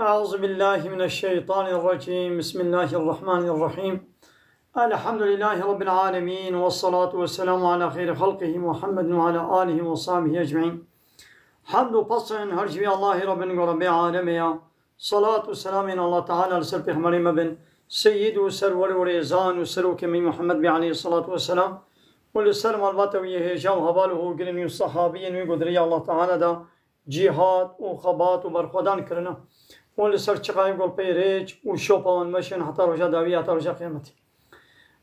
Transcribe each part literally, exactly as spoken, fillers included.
أعوذ بالله من الشيطان الرجيم. بسم الله الرحمن الرحيم. الحمد لله رب العالمين، والصلاة والسلام على خير خلقه محمد وعلى آله وصحبه أجمعين. Hemd û pesên her ji vî Allahî re bin, ku Rebbê alemê ya. Salat û selamên Allah Teala li ser Pêxemberê me bin, Seyyid û Serwer û Rêzan û Serokê me Muhammed bî aleyhissalatu vesselam, û li ser malbata wî yê hêja û heval û hogirên wî û sehabiyên wî ku di rêya Allah Teala de cîhad û xebat û berxwedan kirine, û li ser çiqayê ku li pey rêç û şopa wan meşin heta roja dawî, heta roja qiyametê.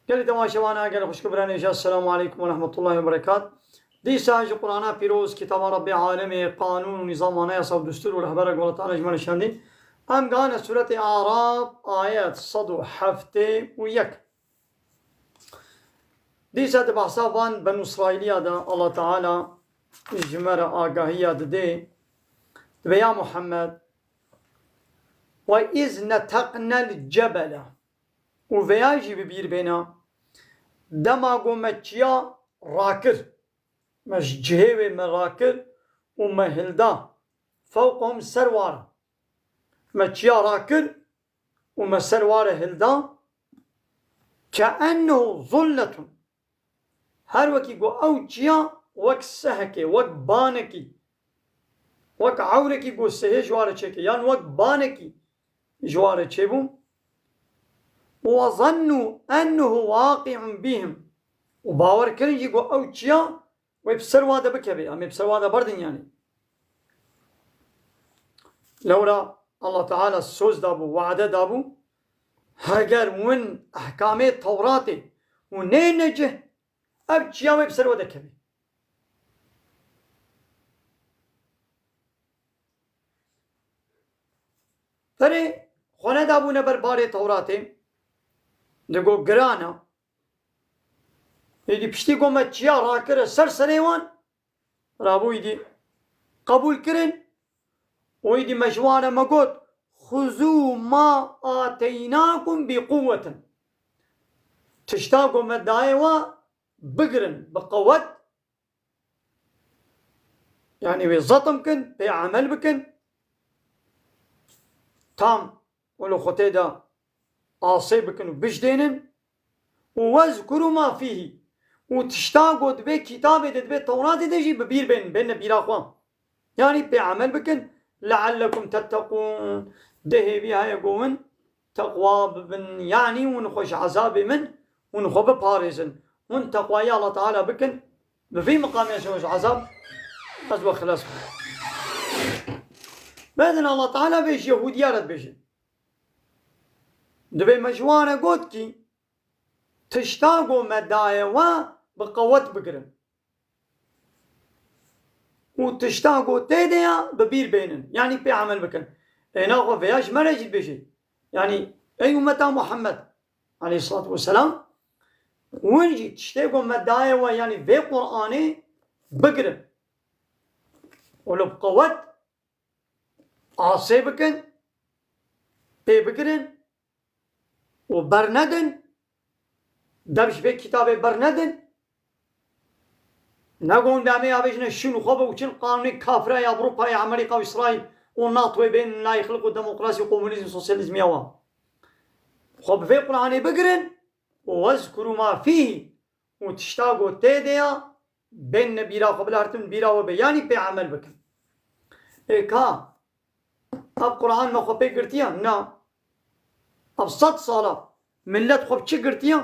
Gelî temaşevana, gelî xwişk û birayên hêja, Esselamu aleykum ve rahmetullahi ve berekat. Dîsa ji Qur'ana pîroz, kitaba Rebbê alemê, qanûn û nîzam, anayasa û destûr û rehbera ku Allah Teala ji me re şandî. Em gane sûretê Araf, ayet sed û heftê û yek. Dîsa di behsa van Benû Îsraîliya de Allah Teala ji me re agahiya dide. Dibe ya Muhammed, "Ve iz neteqnel cebele." Û veya jî bi bîr bêne, dema ku me çiya rakir, me ji cihê wê me rakir û me hilda, fewqehum, ser ware. Me çiya rakir û me ser ware hilda, "keennehu zulletun." Her wekî ku ew çiya wek sehekê, wek banekî, wek ewrekî ku sehê ji ware çêke, yan wek banekî ji ware çêbû. "Ve zannu ennehu waqi'un bihim." Û bawer kirin jî ku ew çiya wê bi ser wa de bikeve, em ê bi ser wa de berdin yanî. Lewra Allah Teala soz dabû, wade dabû, heger win ehkamê Tewratê û nêne cih, ev çiya wê bi ser we de kevê. Ferê xwe nedabûne ber barê Tewratê, digo giran e. Êdî piştî ku me çiya rakire ser serê wan, rabû êdî qebûl kirin û êdî me ji wan re me got, "Xuzû ma ateynakum bi quwwetin." Tişta ku me dayê we bigirin bi qewet, yanî wê zetim kin, pê emel bikin. Tam wilo xwe tê de asê bikin û bijdênin. Û wezkuru ma fîhî. Û tişta ku di vê kitabê de, di vê Tewratê de jî bi bîr bên, bêne bîra xwe. Yanî pê emel bikin. "Leallekum tetteqûn." Dehê vî heye ku win teqwa bibin. Yanî win xwe ji ezabê min, win xwe biparêzin. Win teqwayî Allah Teala bikin. Bi vî miqamê ji, ji ezab ez we xilas bikim. Bedin Allah Teala vê ji Yehûdiya re dibêje. Dibê me ji wan re got kî, tişta ku me daye we bi qewet bigirin. Û tişta ku tê de ya bi bîr bênin. Yanî pê emel bikin. Ê naxwe vêya ji me re jî dibêje. Yanî ey ummeta Muhammed aleyhissalatu vesselam, win jî tiştê ku me daye we, yanî vê Qur'anê bigirin. Û li bi qewet asê bikin, pê bigirin û bernedin, dev ji vê kitabê bernedin. Negon demê ya bêjine şûn xwe be û çin qanûnê kafira ya Ewropa, ya Amerîka û Îsraîl û NATO bên layîqlik û demokrasî û komunîzm, sosyalîzm ya wan. Xwe bi vê Qur'anê bigirin û wezkuru ma fîhî û tişta ku tê de ya, bên ne bîra xwe, bila her tim bîra we be, yanî pê emel bikin. Ê ka, ev Qur'an me xwe pê girtiye? Na. Ev sed sala millet xwe bi çi girtiye?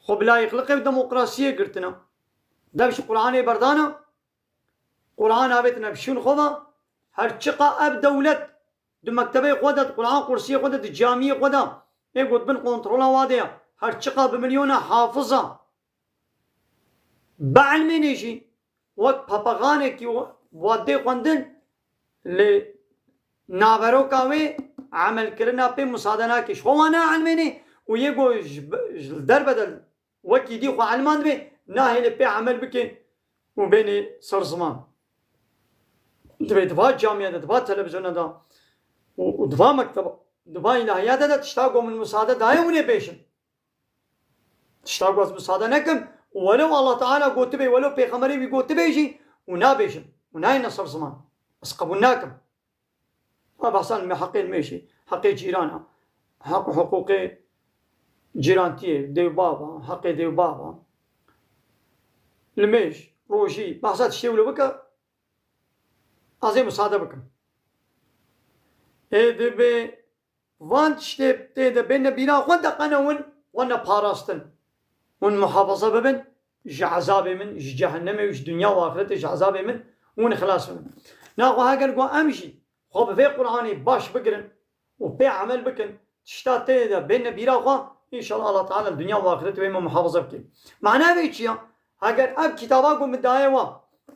Xwe bi layîqliqê û demokrasiyê girtine. Dev ji Qur'anê berdane, Qur'an avêtine bi şûn xwe ve, her çiqa ev dewlet di mektebê xwe de, di Qur'an qursiyê xwe de, di camiyê xwe de, ê ku di bin kontrola wa de ye, her çiqa bi milyona hafiza bielmênê jî, wek papaxanekî wa dê xwendin, lê naveroka wê emelkirina pê musade nake. Ji xwe wa neelmênê û yê ku ji, ji derve de wekî dî xwe elmandibê, nahêle pê emel bike û bênê ser ziman. Divê di va camiya de, di va televizyona de û, û di va mekteba, di va îlahiyata de tişta ku min musade daye hûn ê bêjin. Tişta ku ez musade nekim, û welew Allah Teala gotibê, welew pêxemberê wî gotibê jî, û nabêjin, û nayêne ser ziman. Ez qebûl nakim. Ma behsa li me heqê li mêjê, heqê cîrana, heq û hiqûqê cîrantiyê, dêvbava, heqê dêvbava, li mêj, rojî, behsa tiştê wilo bike, ez ê misade bikim. Ê dibê van tiştê tê de bêne bîra xwe, deqene win, wene parastin. Win muhafaza bibin ji ezabê min, ji cehennemê û ji dinya û axiretê ji ezabê min, win xilas bibin. Naxwe heger ku em jî xwe bi vê Qur'anê baş bigirin û pê emel bikin, tişta tê de bêne bîra xwe, înşallah Allah Teala dinya û axiretê wê me muhafaza bike. Mana vê çi ya? Heger ev kitaba ku min daye we,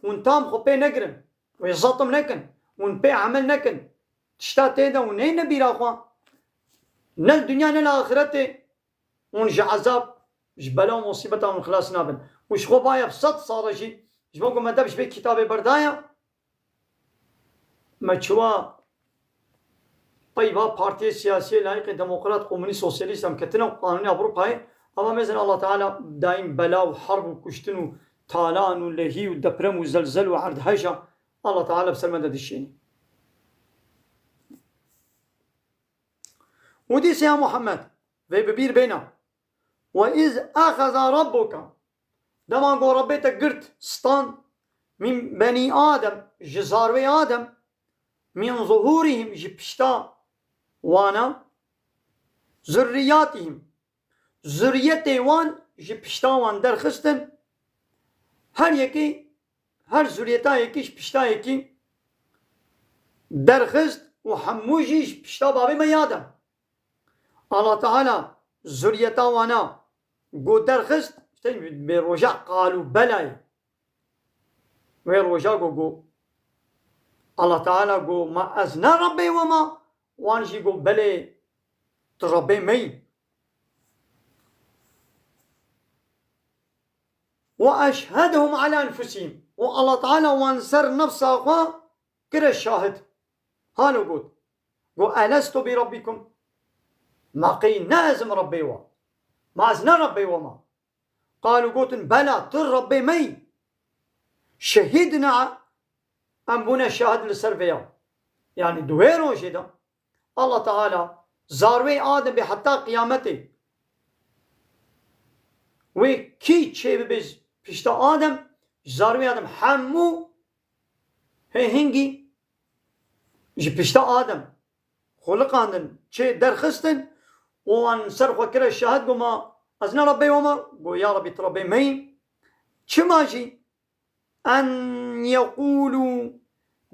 hûn tam xwe pê negirin, wê zetim nekin, hûn pê emel nekin, tişta tê de hûn neyne bîra xwe, ne li dinya ne li axiretê, hûn ji ezab, ji bela û musîbeta hûn xilas nabin. Û ji xwe baye bi sed sala jî, ji bo ku me dev ji vê kitabê berdaye, me çiwa peyva partiyê siyasiyê layîqê demokrat, komunîst, sosyalîst em ketine û qanûnê Ewropayê, ama mêzin Allah Teala daîm bela û herb û kuştin û talan û lehî û deprem û zelzel û erdheja Allah Teala bi ser me de dişênî. Û dîsê ya Muhammed, vê bi bîr bêne. Ve iz axeza rabbuka, dema ku Rabbê te girt, stand, min benî Adem, ji zarwê Adem, min zuhurihim, ji pişta wana, zurriyatihim, zurriyetê wan ji pişta wan derxistin, her yekî, her zurriyeta yekî ji pişta yekî derxist û hemû jî ji pişta bavê me ya de. Allah Teala zurriyeta wana got derxist, işte bê roja qalû belayê. Wê roja got, got, Allah Teala got, ma ez ne Rabbê we ma? Wan jî got, belê, tu Rabbê me yî. Ve eşhedhum ala enfusihim. Û Allah Teala wan ser nefsa xwe kire şahid. Halo got, got, elestu bi rabbikum? Ma qey ne ez im Rabbê we? Ma ez ne Rabbê we ma? Qalû, gotin, bela, tu Rabbê me yî. Şehîdna, em bûne şahid li ser vêya. Yanî di wê rojê de Allah Teala zarwê Adem bê heta qiyametê wê kî çê bibe pişta Adem, zarwê Adem hemû hê hingî ji pişta Adem xuliqandin, çê derxistin û wan ser xwe kire şahid, got, ma ez ne Rabbê we ma? Got, ya Rabbî, tu Rabbê me yî. Çima jî? En yeqûlû,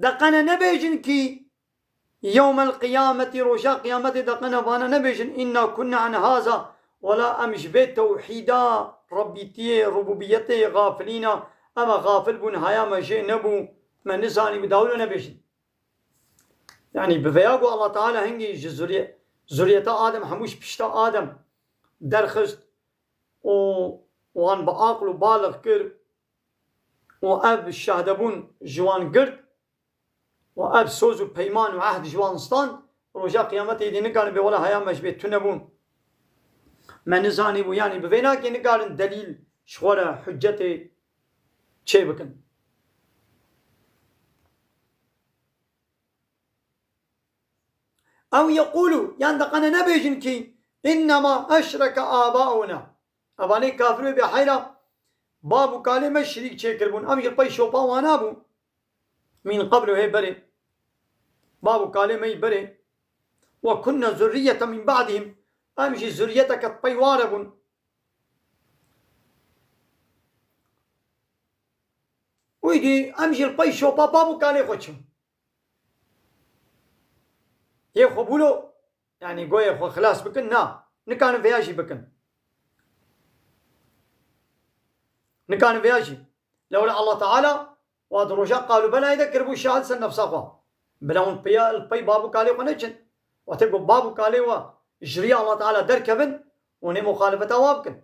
deqene nebêjin kî, yewmel qiyametî, roja qiyametê deqene vana nebêjin, inna kunna an haza, wela em ji vê tewhîda, Rabbîtiyê, rububiyetê, gafilîna, em e gafil bûn, haya me jê nebû, me nizanî bû, dawilo nebêjin. Yanî bi vêya ku Allah Teala hingî ji zurî-, zuriyeta Adem, hemû ji pişta Adem derxist û wan bi aql û balix kir û ev şahdebûn ji wan girt û ev soz û peyman û ehd ji wan stand, roja qiyametê dî nikarin bê wela haya me ji bê tune bûn. Me nizanî bû, yanî bi vê nakê nikarin delîl ji xwe re hüccetê çêbikin. Ew yeqûlû, yan deqene nebêjin kî, innema eşreke abauna. Evanê kafir wê bê heyra, bav û kalê me şirîk çêkiribûn. Em ji pey şopa wana bû. Min qeblu, hê berê. Bav û kalê me yî berê. Ve kunne zurriyete min ba'dihim. Em jî zurriyeteke pey ware bûn. Wî dî em jî li pey şopa bav û kalê xwe çin. Yê xwe bûlo, yanî goyê xwe xilas bikin, na. Nikarin vêya jî bikin. Nikarin vêya jî. Lewle Allah Teala wa di roja qalûbelayê de kiribû şahid ser nefsa xwe. Bila hûn piya li pey bav û kalê xwe neçin. Wextê ku bav û kalê we ji riya Allah Teala derkevin, hûn ê muxalefeta wa bikin.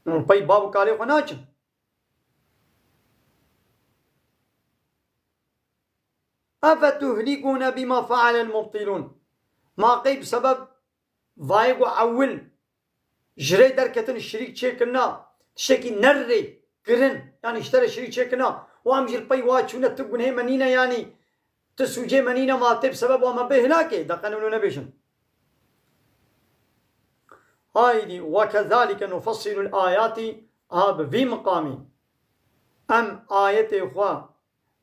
Hûn li pey bav û kalê xwe naçin. Efetuhlikûne bîma fealel mubtilûn. Ma qey bi sebeb vayê ku ewil ji rê derketin, şirîk çêkirina, tiştekî nerrê kirin, yanî ji te re şirîk çêkirina, û em jî li pey wa çûne, tu gunehê me nîne, yanî Ti sûcê me nîne ma tê bi sebeba me bê hilakê, de qenûno nebêjin. Haydî, "Ve kezalike nufassilul ayatî", ha bi vî miqamî. Em ayetê xwe,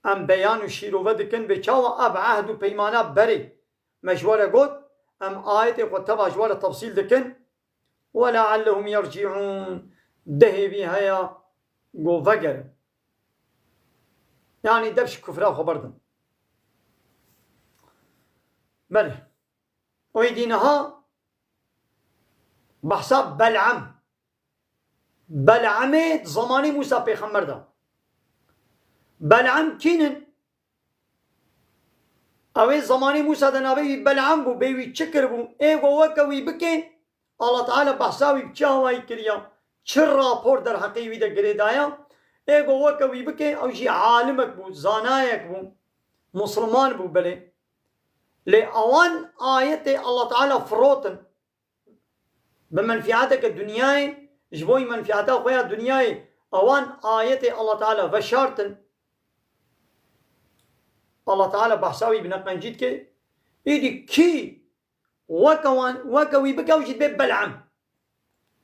em beyan û şîrove dikin, bê çawa ev ehd û peymana berê me ji we re got, em ayetê xwe teva ji we re tefsîl dikin. "Ve leallehum yerciûn", dehê vî heye ku vegerin. Yanî dev ji kufra xwe berdin. Belê. Oydî niha behsa Bel'am. Bel'amê zamanî Mûsa pêxember de. Bel'am kînin? Ew ê zamanî Mûsa de navê wî Bel'am bû, bê wî çi kiribû? Ê go weke wî bike, Allah Teala behsa wî bi çi awayî kiriya? Çi rapor derheqê wî de girêdaya? Ê go weke wî bike, ew jî alimek bû, zanayek bû, musliman bû belê. Lê ewan ayetê Allah Teala firotin. Bi menfiateke dinyayê, ji bo menfiata xwe ya dinyayê, ewan ayetê Allah Teala veşartin. Allah Teala behsa wî bi neqencî dike. Îdî kî weke wan, weke wî bike, ew jî dibê Bel'am.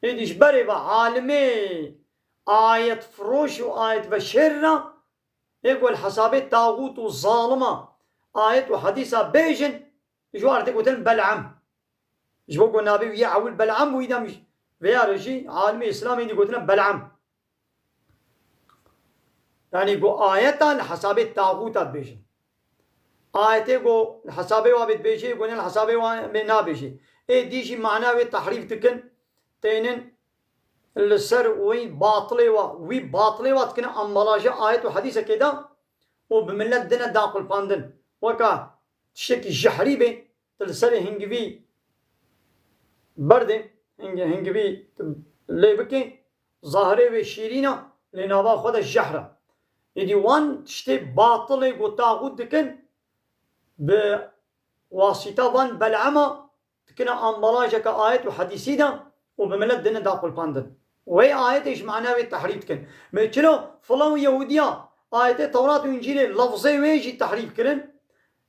Êdî ji berê ve alimê ayet firoş û ayet veşêr re, ê ku li hesabê taxût û zalima ayet û hedîsa bêjin, ji wan re tê gotin Bel'am. Ji bo ku navê wî yê ewil Bel'am bû, îdam vêya re jî alimê Îslamê dî gotine Bel'am. Yanî ku ayeta li hesabê taxûta dibêjin. Ayetê ku li hesabê wa bê dibêjê, ku ne li hesabê wa bê nabêjê. Ê dî jî mana wê tehrîf dikin, tênin li ser wî batilê wa, wî batilê wa dikine ambalaja ayet û hedîsekê de û bi milet dine daqulpandin. Weka tiştekî jehrî bê, tu li serê hingivî berdê, hingi-, hingivî tu lê bikê, zahirê wê şîrîn e, lê nava xwe de jehr e. Êdî wan tiştê batilê ku taxût dikin, bi wasîta van Bel'ama dikine ambalajeke ayet û hedîsî de û bi milet dine daqulpandin. Wê ayetê ji mana wê tehrîf dikin. Me çilo filan Yehûdiya ayetê Tewrat û Încîlê lafzê wê jî tehrîf kirin.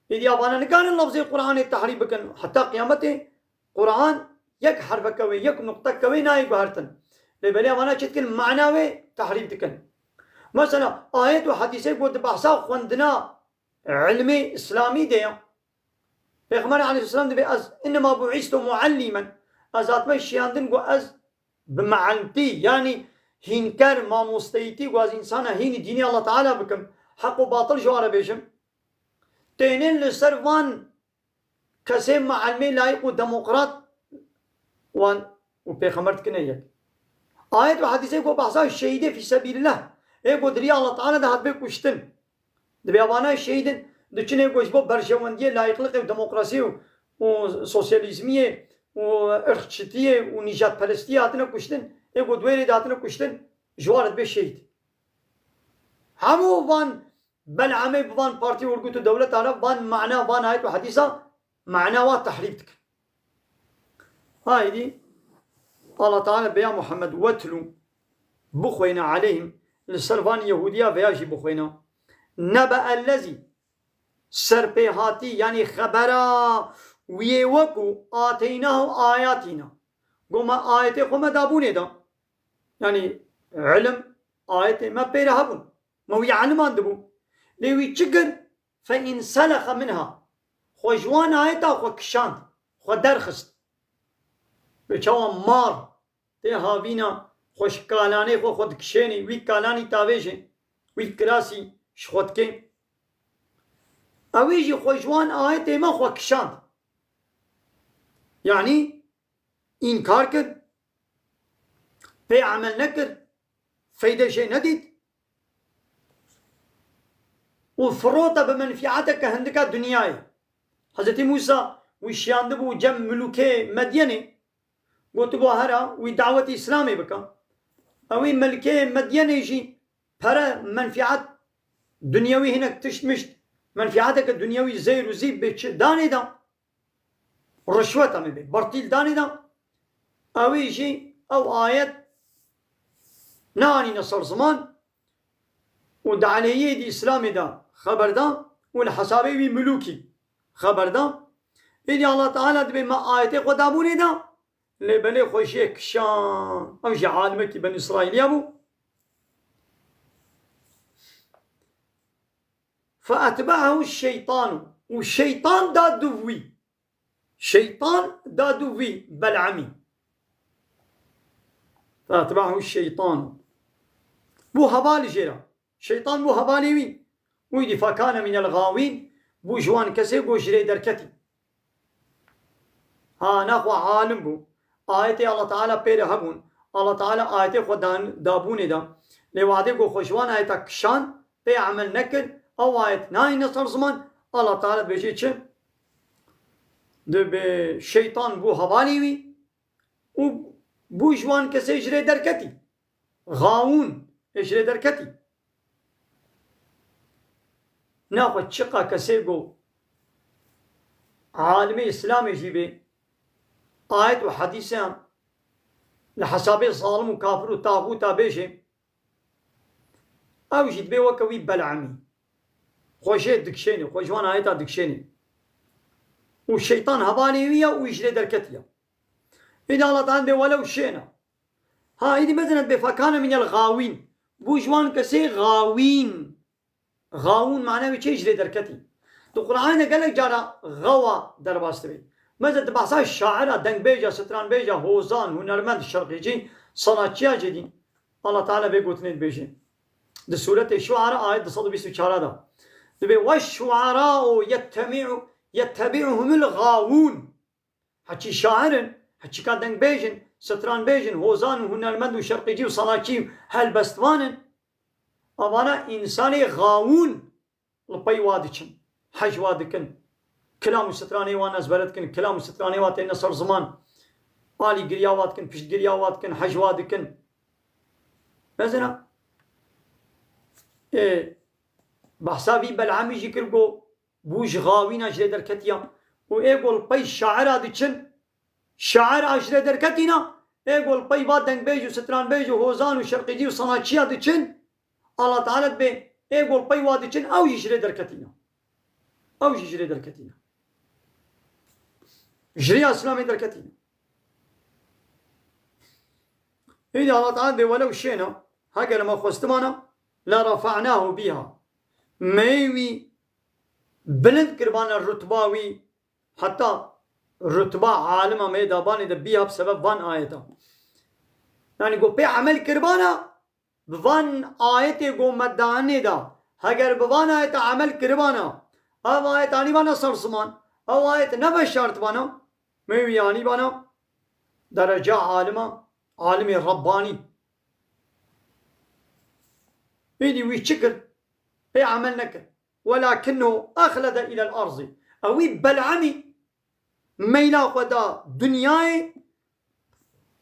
Êdî ya vana nikarin lafzê Qur'anê tehrîf bikin. Heta qiyametê Qur'an yek herfeke wê, yek nuqteke wê nayê guhertin. Lê belê ya vana çi dikin? Mana wê tehrîf dikin. Mesela ayet û hedîsê ku di behsa xwendina ilmê îslamî de ya. Pêxember aleyhisselam dibê ez innema bu'istu muallimen. Ez hatime şiyandin ku ez bi mealimtî, yanî hînkar, mamosteyîtî, ku ez însana hînî dînê Allah Teala bikim, heq û batil ji wan re bêjim. Tênin li ser van kesê mealimê layîq û demokrat wan û pêxember dikine yek. Ayet û hedîsê ku behsa şehîdê fî sebîlillah, ê ku di riya Allah Teala de hatibê kuştin. Dibê evana şehîdin diçinê ku ji bo berjewendiyê, layîqliqê û demokrasiyê û, û sosyalîzmiyê û irqçitiyê û nîjadperestiyê hatine kuştin, ê ku di wê rê de hatine kuştin, ji wan re dibê şehîd. Hemû van Bel'amê bi van partî, urgut û dewleta re van mana, van ayet û hedîsa mana wa tehrîf dikin. Haydî Allah Teala bê ya Muhammed, "Wetlû", bixweyne, "aleyhim", li ser van Yehûdiya veya jî bixweyne. "Nebe'ellezî", serpêhatî, yanî xebera wiyê wekû, "ateynahu ayatîna", go me ayetê xwe me dabûnê da. Yanî ilim, ayetê me pê re hebûn. Me wî elimandibû. Lê wî çi kir? Fe inselexe minha. Xwe ji wan ayeta xwe kişand. Xwe derxist. Bi çawa mar tê havîna xwe ji kalanê xwe xwe dikişênî, wî kalanî tavêjê, wî kirasî ji xwe dikê. Ewî jî xwe ji wan ayetê me xwe kişand. Yanî înkar kir, pê emel nekir, feyde jê nedît û firota bi menfîeteke hindika dinyayê. Hezretî Mûsa wî şiyandibû cem milûkê Medyenê, gotibû, "Hera wî dawetî Îslamê bike." Ewî milkê Medyenê jî pere, menfîet, dinyewî hinek tişt mişt, menfîeteke dinyewî zêr û zîv bê çi danê da. Rişwet em ê bê, bertîl danê da. Ewî jî ew ayet neanîne ser ziman û di aleyhê dî Îslamê de xeber da û li hesabê wî milûkî xeber da. Êdî Allah Teala dibê me ayetê xwe dabûnê da, lê belê xwe jê kişan. Ew jî alimekî Benî Îsraîliya bû. فَأَتْبَعَهُ الشَّيْطَانُ. Û şeytan da duv wî. Şeytan da duv wî Belamî. فَأَتْبَعَهُ الشَّيْطَانُ. Bû hevalî jê re. Şeytan bû hevalê wî. Wî dî فَكَانَ مِنَ الْغَاوِينَ. Bû ji wan kesê ku ji rê derketî. Ha, naxwe alim bû. Ayetê Allah Teala pê re hebûn. Allah Teala ayetê xwe dan-, dabûnê da. Lê wadê ku xwe ji wan ayeta kişan, pê emel nekir, ew ayet nayîne ser ziman, Allah Teala dibêje çi? Dibê şeytan bû hevalê wî û bû ji wan kesê ji rê derketî. Gawûn ê ji rê derketî. Naxwe çiqa kesê ku alimê Îslamê jî bê ayet û hedîsan li hesabê zalim û kafir û taxûta bêje, ew jî dibê weke wî Belamî. Xwe jê dikişênê, xwe ji wan ayeta dikişênê. Û şeytan hevalê wî ya û ji rê derketiye. Îdî Allah Teala dê welew şêne. Ha, îdî mezin et bê فَكَانَ مِنَ الْغَاوِينَ. Bû ji wan kesê gawîn. Gawûn mane wî çê ji rê derketî. Di Qur'anê de gelek cara gawa derbas dibe. Mezin di behsa şaira, dengbêja, stranbêja, hozan, hunermend, şerqîcî, sanatçiya jê dîn. Allah Teala vê gotinê dibêje. Di Sûretê Şuara ayet du sed û bîst û çar de. Dibê وَالشُّعَرَاءُ يَتَّبِعُ-، يَتَّبِعُهُمُ الْغَاوُونَ. Heçî şair in, heçîka dengbêj in, stranbêj in, hozan û hunermend û şerqîcî û sanatçî û helbestvan in. Evana însanê gawûn li pey wa diçin, hej wa dikin. Kilam û stranê wan ezbere dikin, kilam û stranê wa têne ser ziman. Alîgiriya wa dikin, piştgiriya wa dikin, hej wa dikin. Mesela, e, behsa vî Belamî jî kir ku bû ji gawîna ji rê derketiya. Û ê ku li pey şaira diçin, şair a ji rê derketîna, ê ku li pey va dengbêj û stranbêj û hozan û şerqîcî û sanatçiya diçin, Allah Teala dibê ê ku li pey wa diçin, ew jî ji rê derketîna. Ew jî ji rê derketîna. Ji rêya Îslamê derketîna. Îdî Allah Teala dê welew şêna, heger me xwestimana, لَرَفَعْنَاهُ بِهَا. Me wî bilind kiribana rutba wî, heta rutba alima me dabanê de biha bi sebeb van ayeta. Yani ku pê emel kiribana, bi van ayetê ku me danê da, heger bi van ayeta emel kiribana, ev ayet anîbana ser ziman, ev ayet neveşartibana, me wî anîbana dereca alima, alimê Rabbanî. Îdî wî çi kir? Pê emel nekir. وَلَكِنَّهُ أَخْلَدَ إِلَى الْأَرْضِ. Ew wî Belamî meyla xwe da dinyayê,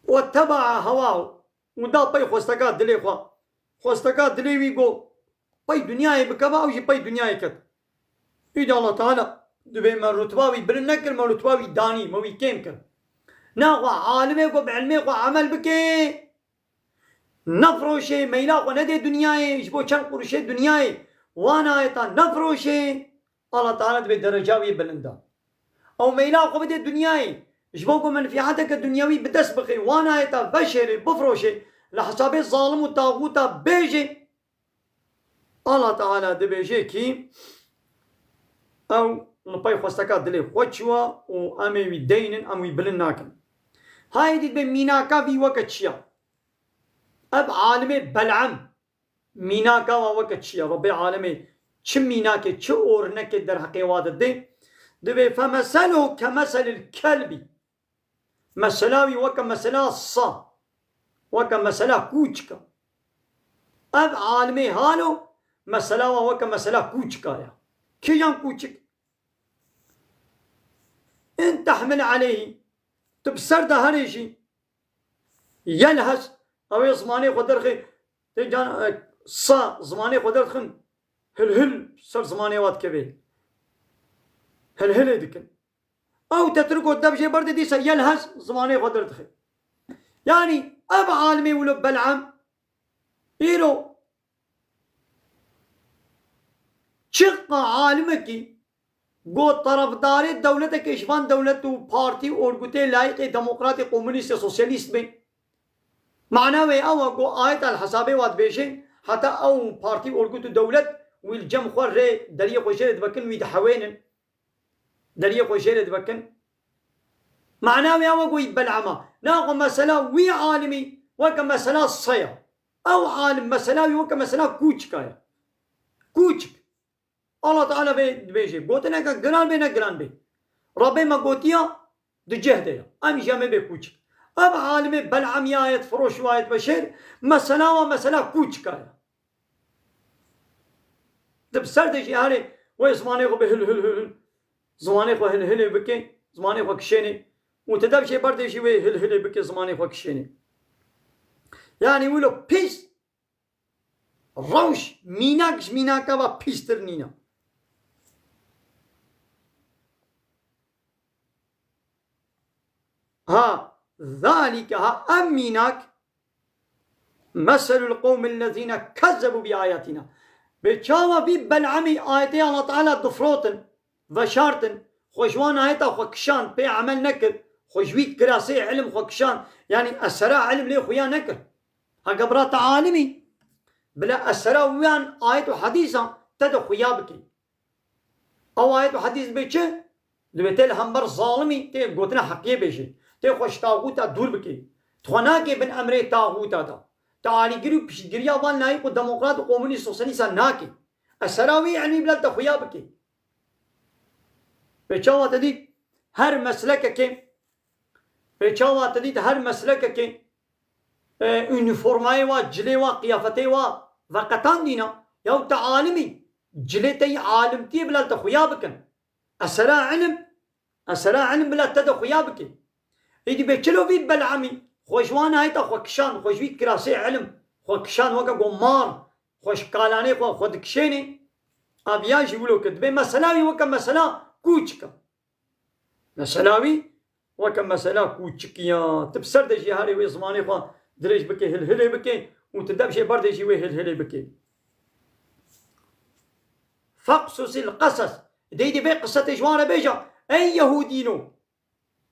وَاتَّبَعَ هَوَاهُ. Û da pey xwesteka dilê xwe. Xwesteka dilê wî got, pey dinyayê bikeve, ew jî pey dinyayê ket. Îdî Allah Teala dibê me rutba wî bilind nekir, me rutba wî danî, me wî kêm kir. Naxwe alimê ku bi ilmê xwe emel bike, nefiroşê, meyla xwe nedê dinyayê, ji bo çend quruşê dinyayê, wan ayeta nefiroşê, Allah Teala dibê dereca wî bilind da. Ew meyla xwe bidê dinyayê, ji bo ku menfiateke dinyewî bi dest bixê, wan ayeta veşêrê, bifiroşê, li hesabê zalim û taxûta bêjê, Allah Teala dibêje kî ew li pey xwesteka dilê xwe çûwa û em ê wî deynin, em wî bilind nakin. Hayê dî dibê mînaka vî weke çi ya? Ev alimê Bel'am mînaka wa weke çi ya? Rebbê alemê çi mînakê, çi ornekê derheqê wa didê? Dibê فَمَثَلُهُ كَمَثَلِ الْكَلْبِ. Mesela wî weke mesela sa, weke mesela kûçika. Ev alimê halo mesela wa weke mesela kûçika ya. Kîjan kûçik? اِنْ تَحْمِلْ عَلَيْهِ. Tu bi ser de herê jî. يَلْهَثْ. Ew ê zimanê xwe derxê. Tê can, e, sa zimanê xwe derdixin. Hilhil ser zimanê wa dikeve. Hilhilê dikin. Ew تَتْرُكُهُ. Dev jê berdê dîsa يَلْهَثْ zimanê xwe derdixe. Yani ev alimê wilo Bel'am îro Çiqa alimekî got terefdarê dewletekê ji van dewlet û partî û orgutê layîqê demokratê komunîst ya sosyalîst bê. Mana wê ew e ku ayeta li hesabê wa dibêje, heta ew partî, orgut û dewlet wî li cem xwe rê deriyê xwe jê re divekin, wî dihewênin. Deriyê xwe jê re divekin. Mana wê ew e ku wî belema. Naxwe mesela wî alimî weke mesela seya. Ew alim mesela wî weke mesela kûçika ye. Kûçik. Allah Teala vê dibêje, gotineke giran bê ne giran bê. Rabbê me gotiya, di cih de ya. Em jî em ê bê kûçik. Ev alimê belemiya ayet firoş û ayet beşêr, mesela wa mesela kûçika ya. Di bi ser de jî herê wê zimanê xwe bi hil hil hil hil. Zimanê xwe hil hilê bike, zimanê xwe kişênê. Û ti dev jê berdê jî wê hil hilê bike, zimanê xwe kişênê. Yani wilo pis rewş mînak ji mînaka ve pîstir nîne. Ha, zalike, ha, em mînak, meselul qewmil lezîne kezzebu bi ayatina. Bê çawa vî bel'emî ayetê Allah Teala difrotin, veşartin, xwe ji wan ayeta xwe kişand, pê emel nekir, xwe ji wî kirasê ilim xwe kişand, yanî esera ilim lê xuya nekir. Heke bira te alimî, bila esera wan ayet û hedîsan te de xuya bikî. Ew ayet û hedîs bê çi? Li wê tê li hember zalimî tê gotina heqiyê bêjê. Tê xwe ji taxûta dûr bikê. Xwe nakê bin emrê taxûta de. Te alîgirî û piştgiriya van layîq û demokrat û komunîst sosyalîsta nakê. Esera wî ilmî bila te xuya bikê. Pê çawa te dît her meslekekê, pê çawa te dît her meslekekê, e, unîformayê wa, cilê wa, qiyafetê wa veqetandîna? Yaw te alimî, cilê te yî alimtiyê bila te xuya bikin. Esera ilim, esera ilim bila te de xuya bike. Êdî bê çilo vî bel'emî, xwe ji wan ayeta xwe kişand, xwe ji wî kirasê ilim xwe kişand, weke ku mar, xwe ji kalanê xwe, xwe dikişênê. Aviya jî wilo kir. Dibê mesela wî weke mesela kûçika. Mesela wî weke mesela kûçikiya. Ti bi ser de jî herê wê zimanê xwe dirêj bike, hilhilê bike û ti dev jê berdê jî wê hilhilê bike. Feqsusil qesas. Dêdî vê qisetê ji wan re bêje, ey Yehûdîno.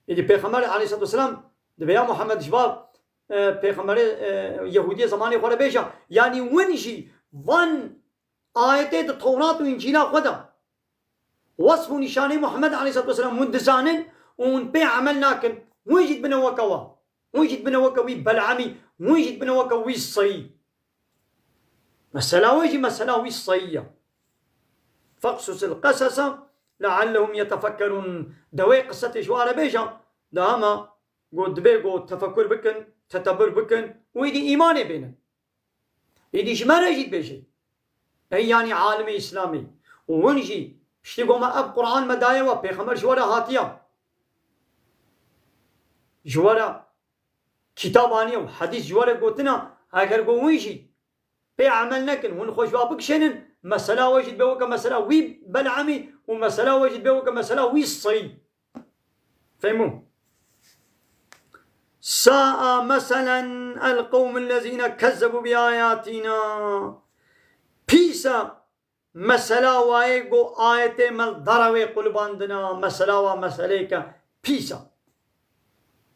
Êdî Pêxember aleyhissalatu vesselam dibê ya Muhammed ji va, e, Pêxemberê, e, Yehûdiyê zemanê xwe re bêje. Yanî win jî van ayetê di Tewrat û Încîla xwe de wesf û nîşanê Muhammed aleyhissalatu vesselam hûn dizanin û hûn pê emel nakin. Hûn jî dibine weke wa. Hûn jî dibine weke wî bel'emî. Hûn jî dibine weke wî seyî. Mesela we jî mesela wî seyî ye. Feqsusil qesasa leallehum yetefekkerûn. De wê qisetê ji wan re bêje, de hema got dibê got tefekur bikin, tetebur bikin û êdî îmanê bênin. Êdî ji me re jî dibêje. Ey yanî alimê Îslamê. Û hûn jî piştî ku me ev Quran me daye we, Pêxember ji we re hatiye. Ji we re kitab aniye û hedîs ji we re gotina, eger ku hûn jî pê emel nekin, hûn xwe ji wa bikişênin, mesela we jî dibe weke mesela wî bel'emî û mesela we jî dibe weke mesela wî seyî. Fehmû? Sa'a meselen el qewmul lezîne kezzebu bi ayatina. Pîs e mesela wayê ku ayetê me li dara wê qulibandina, mesela wa meseleyeke pîs e.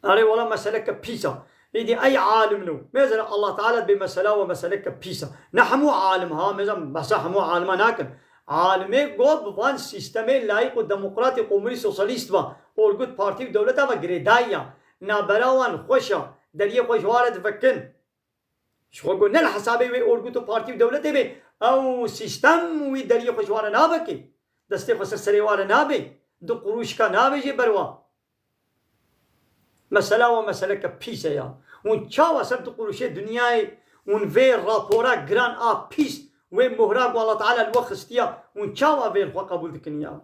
Erê wela meseleke pîs e. Êdî ey alim no. Mêzere Allah Teala dibê mesela we meseleke pîs e. Ne hemû alim ha, mêzem behsa hemû alima nakin. Alimê ku bi van sîstemê layîq û demokratî, komunîst, sosyalîst ve, orgut, partî û dewleta ve girêdayî ya. Navbera wan xweş e. Deriyê xwe ji wan re divekin. Ji xwe ku ne li hesabê wê orgut û partî û dewletê bê, ew sîstem wî deriyê xwe ji wan re navekê. Destê xwe ser serê wan re nabê. Du qurûşka nabêjê ber wan. Mesela we meseleke pîs e ya. Hûn çawa ser du qurûşê dinyayê hûn vê rapora giran a pîs, wê mohra ku Allah Teala li we xistiya, hûn çawa vê li xwe qebûl dikin ya?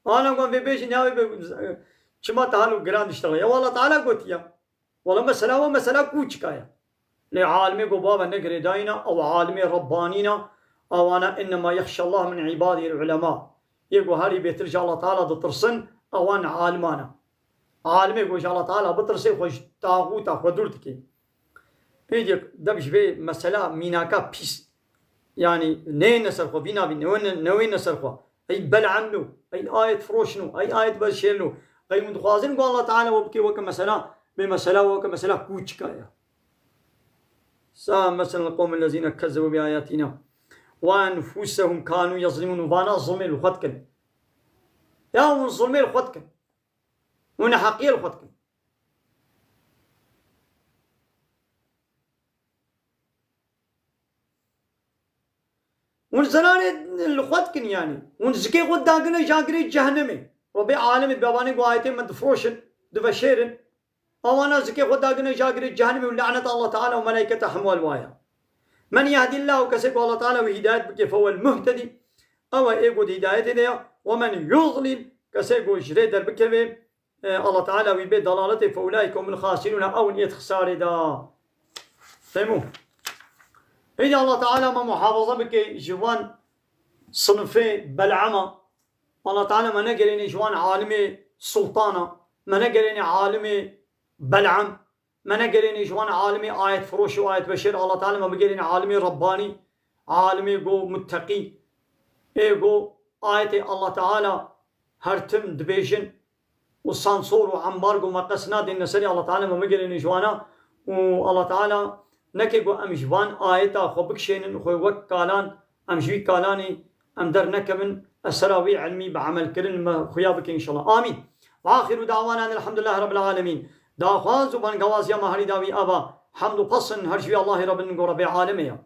Ana wan vê bêjin ya wê be-, çima te halo giran diştexile? Ya Allah Teala gotiya. Wala mesela we mesela kûçika ye. Lê alimê ku bava ne girêdayî ne, ew alimê Rebbanî ne, ewana innema yexşallah min ibadihil ulema. Yê ku herî bêtir ji Allah Teala ditirsin, ewan alima ne. Alimê ku ji Allah Teala bitirse xwe ji taxûta xwe dûr dike. Êdî dev ji vê mesela mînaka pîs. yanî neyêne ser xwe, vîna vî newêne, newêne ser xwe. Ey bel'emno, ey ayet firoşno, ey ayet beşêrno. Ey hûn dixwazin ku Allah Teala we bike weke mesela, bê mesela weke mesela kûçika ya. Sa meselen qewmul lezîne kezzebu bi ayatina. Ve enfusehum kanu yezlimûn. Vana zilmê li xwe dikin. Ya hûn zilmê li xwe dikin. Hûn neheqiyê li xwe dikin. Hûn zirarê li xwe dikin yanî. Hûn zikê xwe dagine jagirê cehennemê. Rebê alemê dibe evanê ku ayetê me difiroşin, diveşêrin. Ewana zikê xwe dagine jagirê cehennemê û lanet Allah Teala û melayketa hemwal waya. Men yehdillahu, kesê ku Allah Teala wî hidayet bike, fehuwel muhtedî. Ew e ê ku di hidayetê de ya. Ve men yudlil, kesê ku ji rê derbikeve, e, Allah Teala wî bê dalaletê, fe ulaike humul xasirûn, ew in êt xisarê da. Fehmû? Îdî Allah Teala me muhafaza bike ji van sinifê bel'ama. Allah Teala me negerêne ji wan alimê sultana, me negerêne alimê bel'am, me negerêne ji wan alimê ayet firoş û ayet beşêr. Allah Teala me bigerêne alimê Rabbani, alimê go mutteqî. Ê go ayetê Allah Teala her tim dibêjin û sansor û ambargo me qes nadêne serê. Allah Teala me bigerêne ji wana û Allah Teala neke ku em ji van ayeta xwe bikişênin, xwe wek kalan, em ji wî kalanê em dernekevin, ez sera wî ilmî bi emelkirin me xuya bikin înşallah. Amîn. Ve axiru da'wana enelhamdülillahi rabbil alemîn. Daxwaz û bangawaziya me herî dawî ava. Hemd û pesn her ji wî Allahê Rabbin go Rabbê alemê ya.